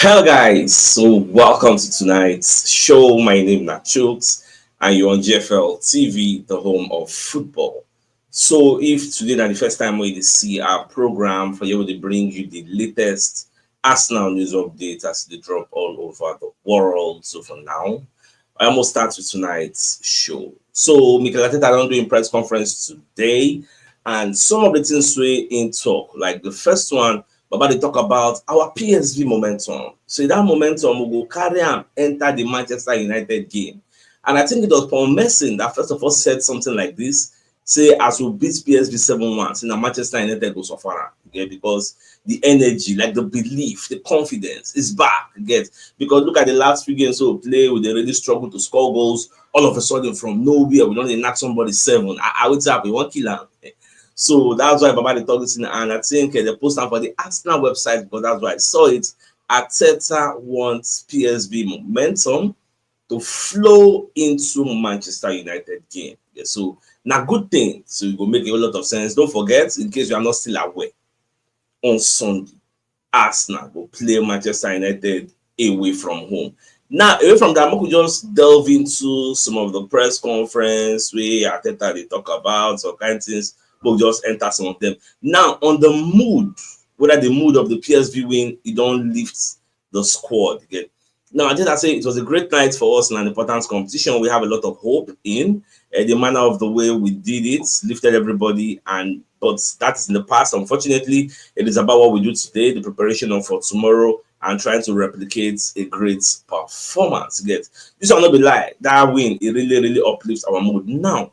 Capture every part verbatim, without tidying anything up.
Hello guys, so welcome to tonight's show. My name na Chooks and you're on G F L T V, the home of football. So if today na the first time wey you dey see our program, for here we dey bring you the latest Arsenal news updates as they drop all over the world. So for now, I almost start with tonight's show. So Mikel Arteta don do im press conference today, and some of the things wey im talk, like the first one, Baba dey talk about our P S V momentum. So that momentum we go carry am enter the Manchester United game. And I think it was Paul Merson that first of all said something like this, say as we beat P S V seven one, say na Manchester United go suffer am, yeah, because the energy, like the belief, the confidence is back, you get? Because look at the last few games we play, we dey really struggle to score goals. All of a sudden, from nowhere, we don dey knock somebody seven. I, I, wetin happen? We wan kill am. So that's why Baba dey talk this thing, and I think uh, they post am for the Arsenal website because that's why I saw it. Arteta wants P S V momentum to flow into Manchester United game. Yeah, so na good thing. So it go make a whole lot of sense. Don't forget, in case you are not still aware, on Sunday, Arsenal go play Manchester United away from home. Now, away from that, we could just delve into some of the press conference where Arteta dey talk about some kind of things. We'll just enter some of them. Now, on the mood, whether the mood of the P S V win, it don't lift the squad again. Now, I think I say it was a great night for us in an important competition. We have a lot of hope in uh, the manner of the way we did it, lifted everybody, and but that is in the past. Unfortunately, it is about what we do today, the preparation of for tomorrow, and trying to replicate a great performance. Get this one, not be lie. That win, it really, really uplifts our mood. Now,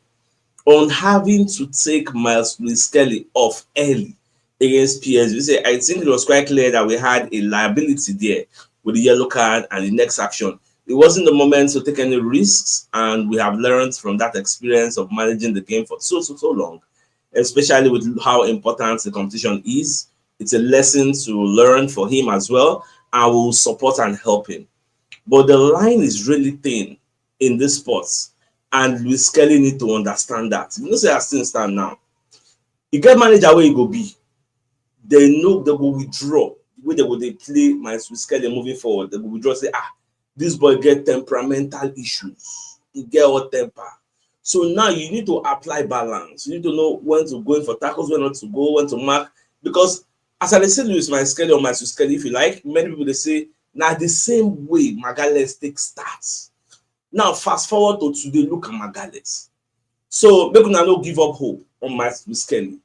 on having to take Myles Lewis-Skelly off early against P S V, say I think it was quite clear that we had a liability there with the yellow card and the next action. It wasn't the moment to take any risks, and we have learned from that experience of managing the game for so so so long, especially with how important the competition is. It's a lesson to learn for him as well, and we will support and help him. But the line is really thin in this sports, and Lewis-Skelly need to understand that. You know, say as things stand now, you get manager where you go be, they know they go withdraw, where they go they play Myles Lewis-Skelly moving forward. They go withdraw, say, ah, this boy get temperamental issues. He get hot temper. So now you need to apply balance. You need to know when to go in for tackles, when not to go, when to mark. Because as I say, Lewis Myles-Skelly or Myles Lewis-Skelly, if you like, many people they say now the same way Magalhaes take starts. Now fast forward to today, look at Magalhaes. So make una no give up hope on Myles Lewis-Skelly.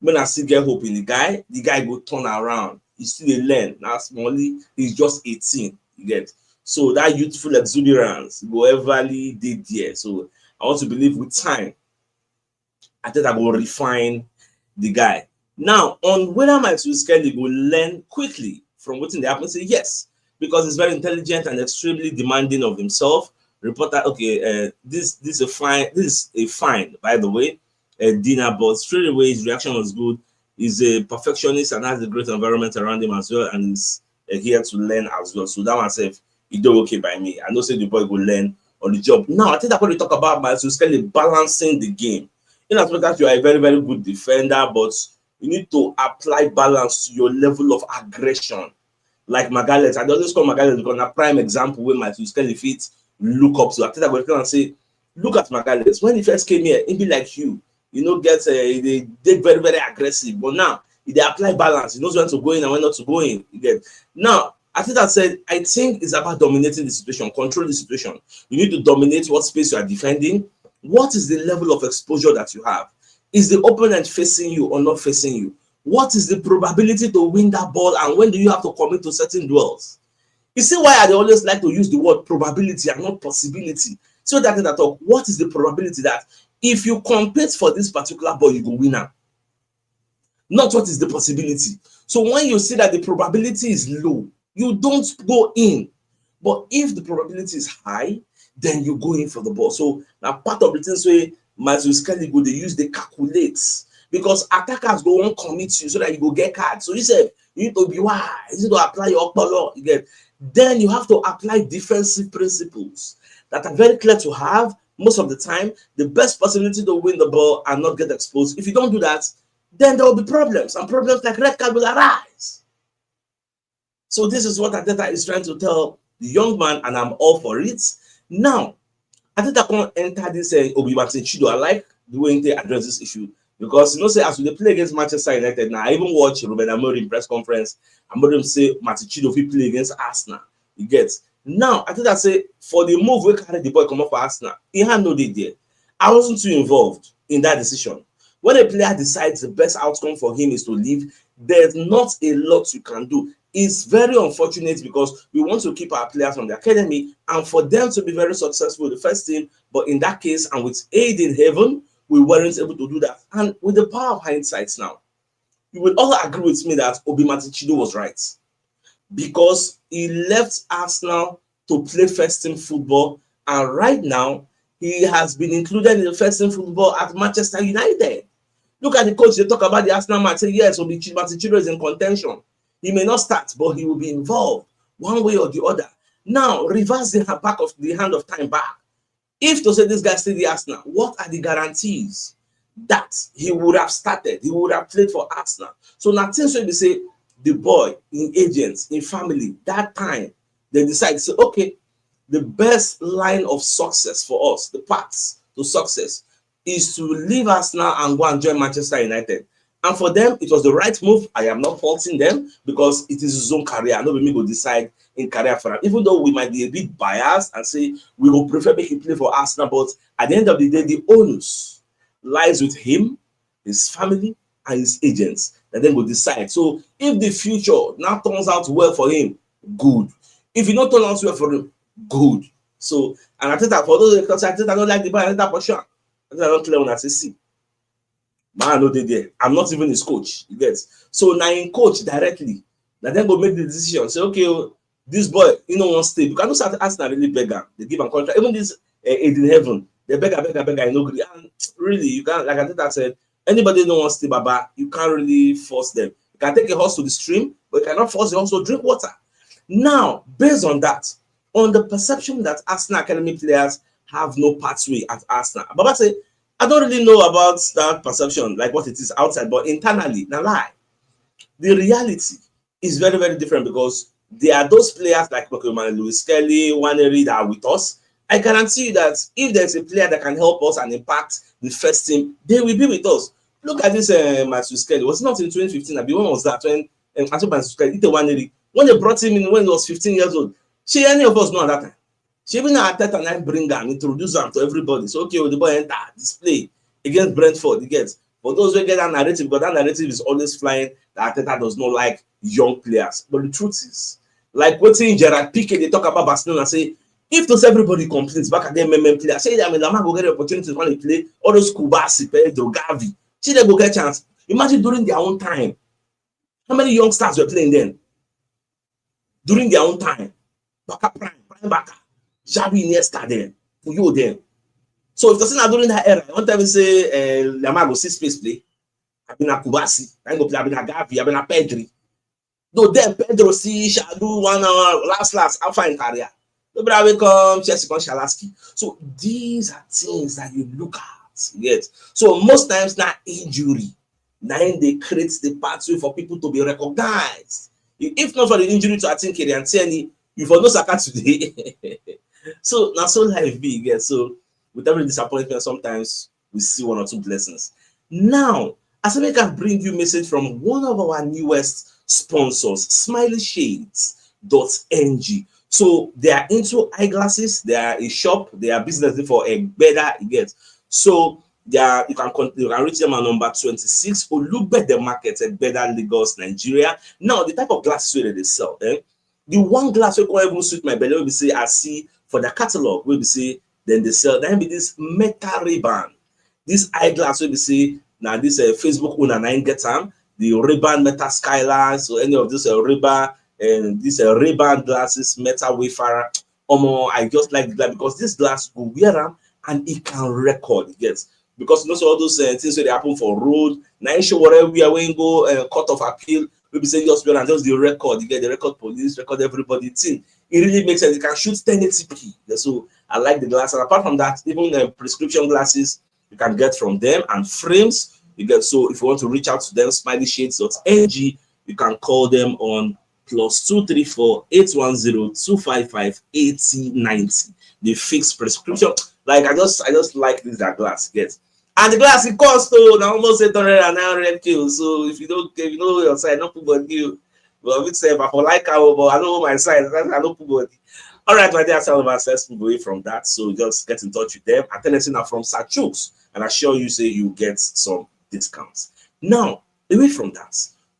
When I still get hope in the guy, the guy go turn around. He still dey learn. Now Smalley, he's just eighteen. You get? So that youthful exuberance go everly dey there. So I want to believe with time, I think I go refine the guy. Now, on whether Myles Lewis-Skelly go learn quickly from wetin dey happen, say yes, because he's very intelligent and extremely demanding of himself. Reporter, okay, uh, this this is a fine, this is a fine, by the way, uh, dinner, but straight away his reaction was good. He's a perfectionist and has a great environment around him as well, and he's uh, here to learn as well. So that one safe, he do okay by me. I know say the boy go learn on the job. Now, I think that when we talk about Myles Lewis-Skelly balancing the game, in as much as you are a very, very good defender, but you need to apply balance to your level of aggression. Like Magalhaes, I always call Magalhaes because a prime example where Myles Lewis-Skelly fit look up to. I think I go and say, look at Magalhaes. When he first came here, he be like you. You know, get uh, they they very, very aggressive. But now, he they apply balance. He knows when to go in and when not to go in. You get? Now, I think I said, I think it's about dominating the situation, control the situation. You need to dominate what space you are defending. What is the level of exposure that you have? Is the opponent facing you or not facing you? What is the probability to win that ball, and when do you have to commit to certain duels? You see why I dey always like to use the word probability and not possibility. So that I talk, what is the probability that if you compete for this particular ball, you go win am? Not what is the possibility. So when you see that the probability is low, you don't go in. But if the probability is high, then you go in for the ball. So now part of the things wey Myles Lewis-Skelly go dey use dey calculate, because attackers go wan commit you so that you go get card. So you say you need to be wise, you need to apply your okpolo, you get. Then you have to apply defensive principles that are very clear to have most of the time. The best possibility to win the ball and not get exposed. If you don't do that, then there will be problems, and problems like red card will arise. So this is what Arteta is trying to tell the young man, and I'm all for it. Now, Arteta can't enter this uh, Obi Martin Chido. I like the way they address this issue because you know, say as we play against Manchester United now, I even watch Ruben Amorim press conference. Amorim say Martin Chido fit play against Arsenal. You get now. Arteta say for the move we carry the boy come up for Arsenal, he had no day there. I wasn't too involved in that decision. When a player decides the best outcome for him is to leave, there's not a lot you can do. It's very unfortunate because we want to keep our players from the academy and for them to be very successful with the first team. But in that case, and with aid in heaven, we weren't able to do that. And with the power of hindsight now, you will all agree with me that Obi Matichido was right because he left Arsenal to play first team football. And right now, he has been included in the first team football at Manchester United. Look at the coach. They talk about the Arsenal match. Say, yes, Obi Matichido is in contention. He may not start, but he will be involved one way or the other. Now, reverse the back of the hand of time back. If to say this guy still the Arsenal, what are the guarantees that he would have started, he would have played for Arsenal? So now things will be say the boy, in agents, in family, that time they decide to say, okay, the best line of success for us, the paths to success, is to leave Arsenal and go and join Manchester United. And for them, it was the right move. I am not faulting them because it is his own career. Nobody go decide in career for him. Even though we might be a bit biased and say we will prefer make him play for Arsenal, but at the end of the day, the onus lies with him, his family, and his agents. That then go decide. So if the future now turns out well for him, good. If it not turn out well for him, good. So and I think that for those because I think I don't like the ball, I think that for sure. I think I don't clear when I say see. Man, I know they there. I'm not even his coach. You get so now in coach directly. Now then go make the decision. Say okay, oh, this boy, you know, won't stay because I know Arsenal really beg him. They give him contract. Even this uh, aid in heaven, they beg, beg, beg, I know. And really, you can't like I think I said, anybody don't want to stay, Baba. You can't really force them. You can take a horse to the stream, but you cannot force the horse to drink water. Now, based on that, on the perception that Arsenal Academy players have no pathway at Arsenal, Baba say, I don't really know about that perception, like what it is outside, but internally, na lie. The reality is very, very different because there are those players like Pokemon, Lewis Kelly, Waneri that are with us. I guarantee you that if there's a player that can help us and impact the first team, they will be with us. Look at this uh, Matthew Kelly. Was it not in twenty fifteen? I mean, when was that? When um, I told Matthew Kelly, Waneri, when they brought him in when he was fifteen years old, she any of us know at that time. She even Arteta and I bring him, introduce him to everybody. So okay, well, the boy enter, display against Brentford, he gets. But those who get that narrative, because that narrative is always flying that Arteta does not like young players. But the truth is, like what in Gerard Piqué, they talk about Barcelona, say, if those everybody complains back at the M M M player, say, I mean, Lamar go get the opportunity to play, all those Kubasi, Pedro, Gavi, see they go get chance. Imagine during their own time, how many youngsters were playing then? During their own time, Baka Prime, Prime Baka, Xavi, Iniesta, then Puyol, then. So if the thing during that era, one time we say uh, Lamar go see space play, I've been a Kubasi, I go play, I've been a Gavi, I've been a Pedri. Though then Pedro see shall do one hour last last, I'll find career. No brother will come, Chelsea come Shalaski. So these are things that you look at. Yes. So most times now injury, now they create the pathway for people to be recognized. If not for the injury to Atin Kirian Tierney, you for no Saka today. So now so life be. Yes. So with every disappointment, sometimes we see one or two blessings. Now, as I can bring you message from one of our newest sponsors, Smiley Shades dot N G. So they are into eyeglasses, they are a shop, they are business for a better get. So they are, you can you can reach them at number twenty-six Olubede Market at Beda, Lagos, Nigeria. Now, the type of glasses that they sell, eh? The one glass we can even suit my belly, we say I see for the catalog, we say then they sell. Then be this metal ribbon. This eyeglass we say now this uh, Facebook owner nine get them. The ribbon metal skyline, so any of this uh, ribbon and this uh, ribbon glasses, metal wayfarer. Omo, I just like the glass because this glass go wear them and it can record. Yes, because you know so all those uh, things that they happen for road. Now you show whatever we are going go uh, court of appeal. We be say just wear and just the record. You get the record police, record everybody. Thing it really makes sense. You can shoot ten eighty p. So I like the glass. And apart from that, even the prescription glasses you can get from them and frames. You get so if you want to reach out to them, smiley shades dot N G, you can call them on plus two three four eight one zero two five five eighty ninety. The fixed prescription. Like I just I just like this that glass, yes. And the glass it cost oh now almost eight hundred and nine hundred k. So if you don't if you know your side, not put body you. But with self, I for like how but I know my side. I don't put body. All right, my dear Salva, let's move away from that. So just get in touch with them. I tell them now from Sachooks, and I assure you say you get some discounts. Now, away from that.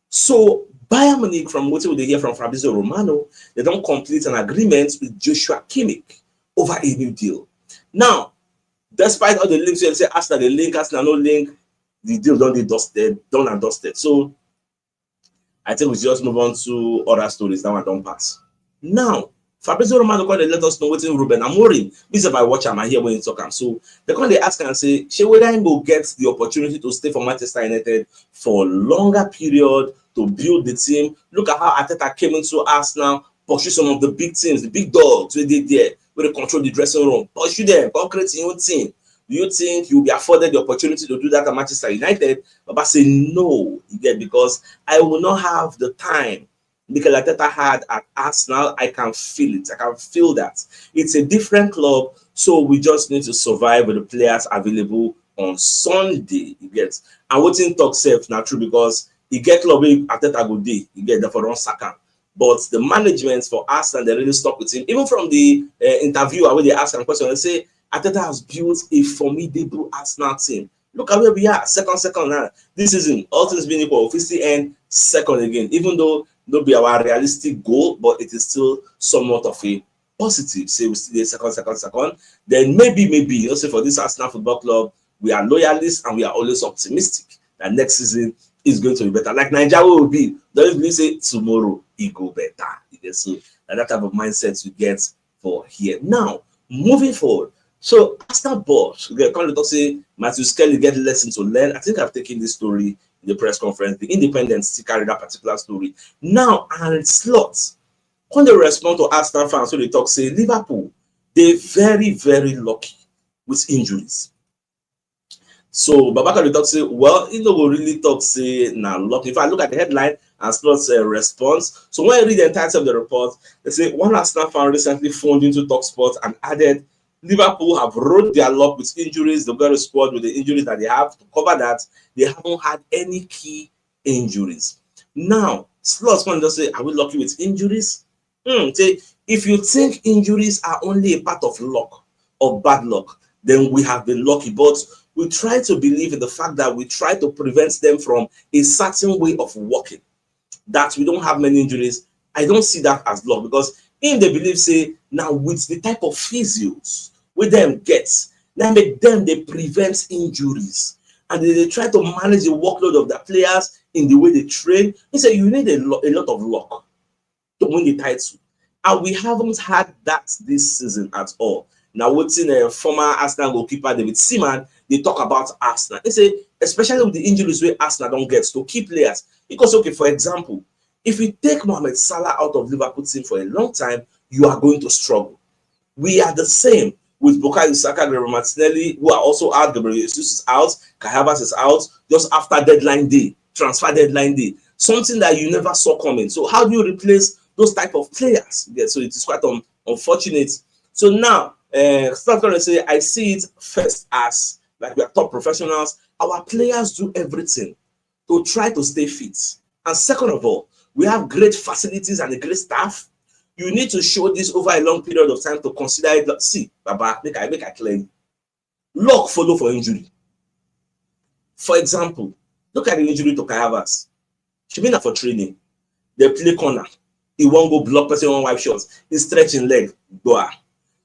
So Bayern Munich, from what we hear from Fabrizio Romano, they don't complete an agreement with Joshua Kimmich over a new deal. Now, despite all the links, you say Arsenal the link, Arsenal no link, the deal don't be dusted, done and dusted. So I think we should just move on to other stories. That one don't pass. Now, Fabrizio Romano called and let us know what Ruben Amorim. This is my watch, I'm here when you talk. Am. So they come they ask and say, Shey whether he go get the opportunity to stay for Manchester United for a longer period to build the team. Look at how Arteta came into Arsenal, pursue some of the big teams, the big dogs, where they there, where they control the dressing room, pursue them, concrete your own team. Do you think you'll be afforded the opportunity to do that at Manchester United? Baba say no, you get because I will not have the time Mikel Arteta had at Arsenal, I can feel it. I can feel that. It's a different club, so we just need to survive with the players available on Sunday. You get and what in talk self now true because he get club in Arteta go day, you get the for run Saka. But the management for Arsenal, they really stuck with him. Even from the uh, interviewer where they ask him question, they say Arteta has built a formidable Arsenal team. Look at where we are, second, second now. This season, all things being equal, we still end second again, even though no be our realistic goal, but it is still somewhat of a positive. Say we still dey second, second, second. Then maybe, maybe, you know, say for this Arsenal Football Club, we are loyalists and we are always optimistic that next season is going to be better. Like Nigeria will be, don't believe say tomorrow it go better. You get so that, that type of mindset you get for here. Now, moving forward, so Arsenal boss, we get come to talk say Matthew Skelly get lesson to learn. I think I've taken this story in the press conference. The Independent still carry that particular story. Now, and Slot, when they respond to Arsenal fans, so they talk say Liverpool, they very, very lucky with injuries. So Babaka dey talk say, well, he no go really talk say na luck. If I look at the headline and Slot's uh, response, so when I read the entirety of the report, they say one Arsenal fan recently phoned into Talksport and added, Liverpool have rode their luck with injuries. They've got a squad with the injuries that they have to cover that. They haven't had any key injuries. Now, Slot's fan just say, are we lucky with injuries? Hmm, say, if you think injuries are only a part of luck or bad luck, then we have been lucky. But we try to believe in the fact that we try to prevent them from a certain way of working. That we don't have many injuries, I don't see that as luck because in they believe say now with the type of physios with them gets, now make them they prevent injuries and they, they try to manage the workload of the players in the way they train. He said you need a, lo- a lot of luck to win the title. And we haven't had that this season at all. Now, what's in a former Arsenal goalkeeper David Seaman, they talk about Arsenal. They say, especially with the injuries where Arsenal don't get to key players. Because, okay, for example, if you take Mohamed Salah out of Liverpool team for a long time, you are going to struggle. We are the same with Bukayo Saka, Gabriel Martinelli, who are also out. Gabriel Jesus is out. Kai Havertz is out just after deadline day, transfer deadline day. Something that you never saw coming. So how do you replace those type of players? Yeah, so it is quite un- unfortunate. So now, uh, start going to say I see it first as like we are top professionals. Our players do everything to try to stay fit. And second of all, we have great facilities and a great staff. You need to show this over a long period of time to consider it. See, Baba, make I make I clear you. Luck follow for injury. For example, look at the injury to Kai Havertz. She been for training. They play corner. He won't go block person one wipe shots. He stretching leg. Boah.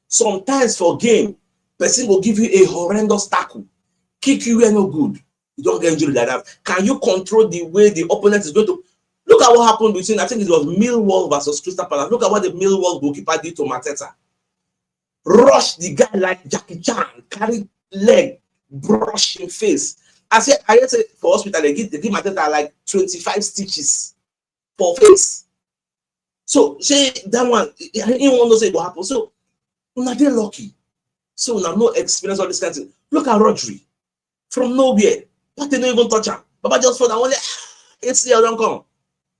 Sometimes for game, person will give you a horrendous tackle, kick you where no good. You don't get injury like that. Can you control the way the opponent is going to? Look at what happened between, I think it was Millwall versus Crystal Palace. Look at what the Millwall goalkeeper did to Mateta. Rush the guy like Jackie Chan, carry leg, brush him face. I say, I say for hospital, they give, they give Mateta like twenty-five stitches for face. So say that one, he won't know say it will happen. So una dey lucky. So una no experience all this kind of thing. Look at Rodri. From nowhere. Partey no even touch am. Baba just fall down only A C L don come.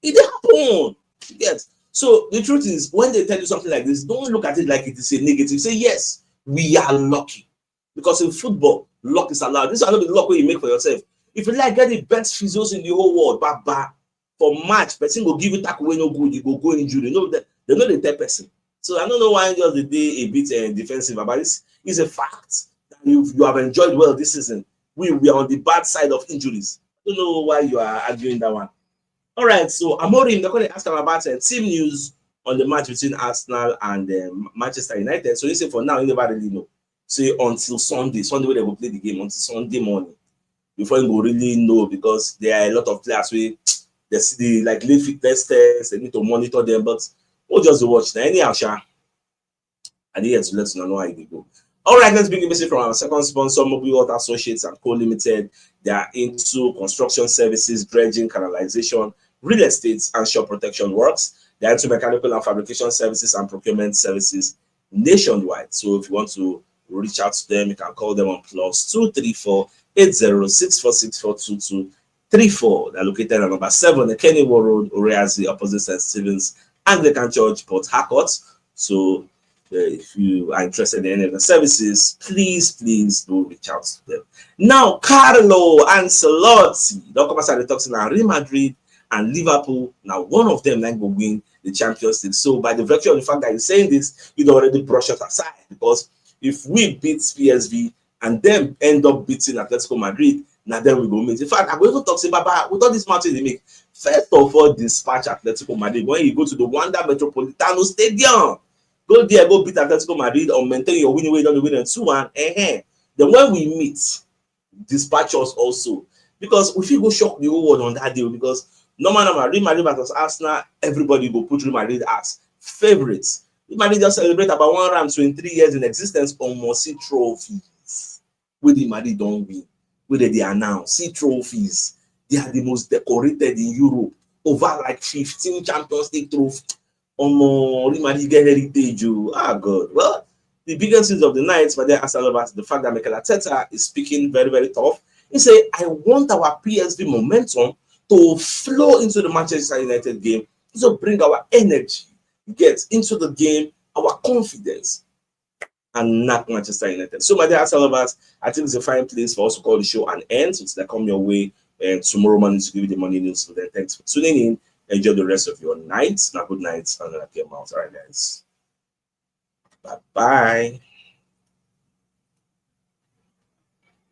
E dey happen. You get? So the truth is, when they tell you something like this, don't look at it like it is a negative. Say, "Yes, we are lucky." Because in football, luck is allowed. This is not the luck wey you make for yourself. If you like, get the best physios in the whole world, baba. For match, person go give you tackle wey no good, you go go injury. No, they, they no dey tell person. So I don't know why just dey dey a bit uh, defensive about this. It's a fact that you you have enjoyed well this season. We we are on the bad side of injuries. I don't know why you are arguing that one. All right, so Amorim, they're going to ask him about uh, team news on the match between Arsenal and um, Manchester United. So he said for now, he never really know. Say until Sunday, Sunday when they go play the game, until Sunday morning, before he go really know, because there are a lot of players wey they see the like late fitness test, they need to monitor them. But we'll just dey watch now. Anyhow, sha, I dey here to let you know how e dey go. All right, let's begin visit from our second sponsor, Mobile Water Associates and Co Limited. They are into construction services, dredging, canalization, real estate, and shore protection works. They are into mechanical and fabrication services and procurement services nationwide. So if you want to reach out to them, you can call them on plus two three four eight zero six four six four two two three four. They're located at number seven, the Kenny Road, Oreazi, opposite Saint Stephen's Anglican Church, Port Harcourt. So uh, if you are interested in any of the services, please, please do reach out to them. Now, Carlo Ancelotti, don't come outside the talks now. Real Madrid and Liverpool, now one of them then go win the Champions League. So by the virtue of the fact that you're saying this, you don't already brush us aside, because if we beat P S V and then end up beating Atletico Madrid, now then we go meet. In fact, I go even talk say, "Baba, with all this matches they make, first of all, dispatch Atletico Madrid when you go to the Wanda Metropolitano Stadium. Go there, go beat Atletico Madrid or maintain your winning way, don't win them two one." Eh, then when we meet, dispatch us also. Because if you go shock the whole world on that deal, because normal, normal, Real Madrid versus Arsenal, everybody go put Real Madrid as favorites. Real Madrid just celebrate about one round twenty-three years in existence, almost see trophies. With the Madrid don't win, with the announce, see trophies. They are the most decorated in Europe, over like fifteen Champions League trophy. Omo, Real Madrid get heritage. Oh. Ah, God. Well, the biggest news of the night, but then Arsenal lovers, the fact that Mikel Arteta is speaking very, very tough. He said, "I want our P S V momentum to flow into the Manchester United game, to bring our energy, get into the game, our confidence, and knock Manchester United." So, my dear Arsenal lovers, I think it's a fine place for us to call the show an end. So, it's like come your way and tomorrow morning to give you the money news. So then, thanks for tuning in. Enjoy the rest of your night. Now, good night, and then I came out. All right, guys. Bye bye.